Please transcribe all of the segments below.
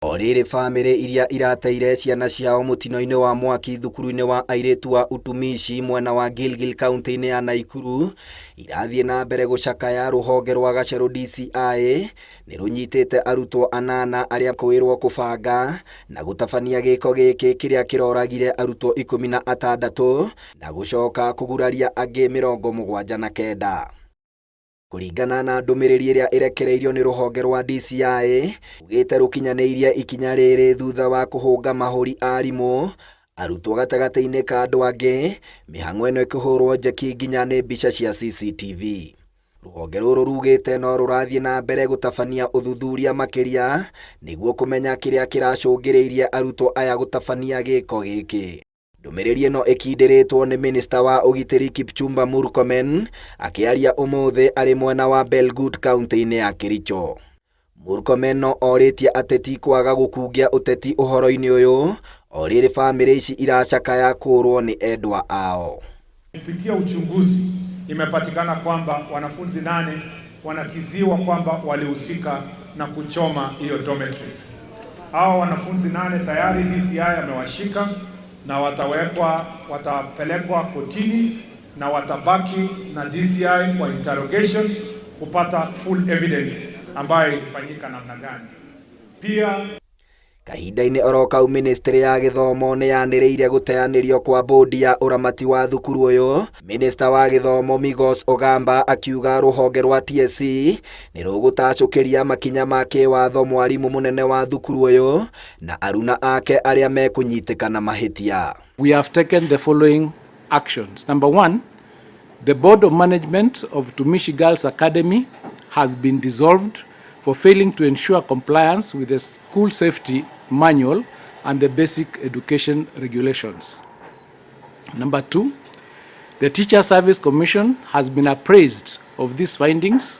O rĩrĩ bamĩrĩ iria irateire ciana ciao mũtino-inĩ wa mwaki thukuru-inĩ wa airĩtu wa Utumishi mwena wa Gilgil kaunti-inĩ ya Naikuru irathiĩ na mbere gũcakaya, rũhonge rwa Gacerũ DCI nĩ rũnyitĩte arutwo anana arĩa kwĩrwo kũbanga na gũtabania gĩko gĩkĩ kĩrĩa kĩroragire arutwo 16 na gũcoka kũguraria angĩ 79. Kũringana na ndũmĩrĩri ĩrĩa ĩrekereirio nĩ rũhonge rwa DCI, ugĩte rũkinyanĩirie ikinya rĩrĩ thutha wa kũhũnga mahũri arimũ, arutwo gatagatĩ-inĩ ka andũ angĩ, mĩhang'o ĩno ĩkĩhũrwo njeki nginya nĩ mbica cia CCTV. Rũhonge rũrũ rugĩte no rũrathiĩ na mbere gũtabania ũthuthuria makĩria nĩguo kũmenya kĩrĩa kĩracũngĩrĩirie arutwo aya gũtabania gĩko gĩkĩ. Ndũmĩrĩri ĩno ĩkindĩrĩtwo nĩ minista wa ũgitĩri Kipchumba Murkomen akĩaria ũmũthĩ arĩ mwena wa Belgut kaunti-inĩ ya Kericho. Murkomen no orĩtie ateti kwaga gũkungia ũteti ũhoro-inĩ ũyũ o rĩrĩ bamĩrĩ ici iracakaya kũũrwo nĩ endwa ao. Kupitia uchunguzi imepatikana kwamba wanafunzi 8 wanakiziwa kwamba walihusika na kuchoma hiyo dormitory. Hao wanafunzi 8 tayari DCI amewashika na watapelekwa kotini na watabaki na DCI kwa interrogation kupata full evidence ambayo ilifanyika namna gani. Pia Kahinda-inĩ oro kau ministry ya gĩthomo nĩ yanĩrĩire gũteanĩrio kwa bodi ya ũramati wa thukuru ũyũ. Minista wa gĩthomo Migos Ogamba akiuga rũhonge rwa TSC nĩ rũgũtacũkĩria makinya ma kĩwatho mwarimũ mũnene wa thukuru ũyũ na aruna ake arĩa mekũnyitĩkana mahĩtia. We have taken the following actions. Number 1, the Board of Management of Utumishi Girls Academy has been dissolved for failing to ensure compliance with the school safety manual and the basic education regulations. Number 2, the Teacher Service Commission has been appraised of these findings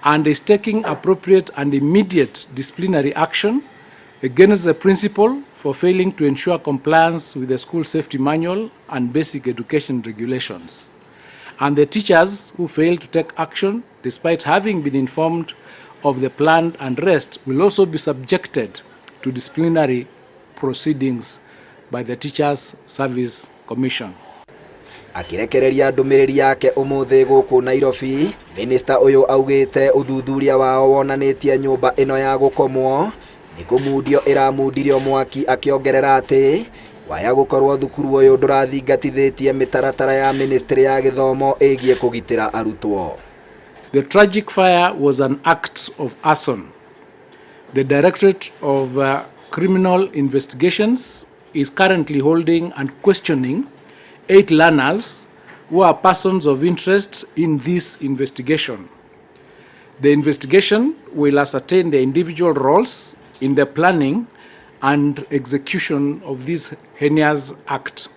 and is taking appropriate and immediate disciplinary action against the principal for failing to ensure compliance with the school safety manual and basic education regulations, and the teachers who failed to take action despite having been informed of the planned unrest will also be subjected to disciplinary proceedings by the Teachers Service Commission. Akirekereria ndũmĩrĩri yake ũmũthĩ gũkũ Nairobi, minista ũyũ augĩte ũthuthuria wao wonanĩtie nyũmba ĩno ya gũkomwo nĩ kũmundio ĩramundirio mwaki, akĩongerera atĩ waya gũkorwo thukuru ũyũ ndũrathingatithĩtie mĩtaratara ya ministry ya gĩthomo ĩgiĩ kũgitĩra arutwo. The tragic fire was an act of arson. The Directorate of Criminal Investigations is currently holding and questioning 8 learners who are persons of interest in this investigation. The investigation will ascertain their individual roles in the planning and execution of this heinous act.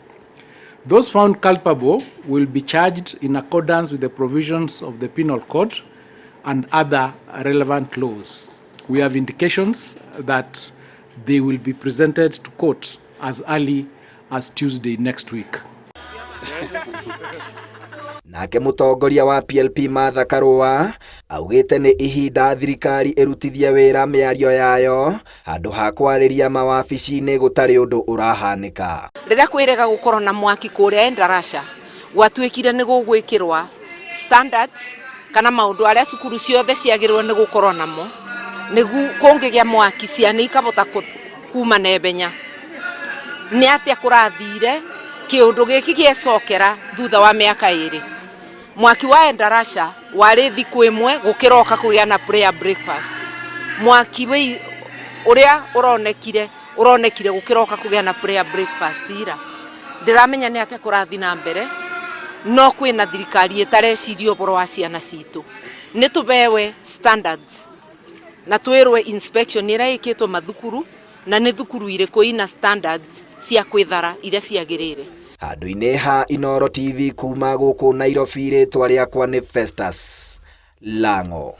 Those found culpable will be charged in accordance with the provisions of the Penal Code and other relevant laws. We have indications that they will be presented to court as early as Tuesday next week. Nake mũtongoria wa PLP Martha Karua augĩte nĩ ihinda thirikari ĩrutithie wĩra mĩario yayo handũ ha kwarĩria mawabici-inĩ gũtarĩ ũndũ ũrahanĩka. Rĩrĩa kwĩrega gũkorwo na mwaki kũrĩa Endarasha gwatuĩkire nĩ gũgwĩkĩrwa standards kana maũndũ arĩa cukuru ciothe ciagĩrĩirwo nĩ gũkorwo namo nĩguo kũngĩgĩa mwaki ciana ikabota kuma naihenya. Nĩ atĩa kũrathire kĩũndũ gĩkĩ gĩecokera thutha wa mĩaka 2? Mwaki wa Endarasha warĩ thikũ ĩmwe gũkĩroka kũgĩa na prayer breakfast. Mwaki ũrĩa ũronekire gũkĩroka kũgĩa na prayer breakfast ira. Ndĩramenya nĩ atĩa kũrathiĩ na mbere, no kwĩna thirikari ĩtareciria ũhoro wa ciana citũ. Nĩ tũbewe standards na twĩrwe inspection ĩrĩa ĩkĩtwo mathukuru na nĩ thukuru irĩkũ ina standards cia kwĩthara iria ciagĩrĩire. Handũ-inĩ ha Inooro TV kuma gũkũ Nairobi, rĩtwa rĩakwa nĩ Festus Lango.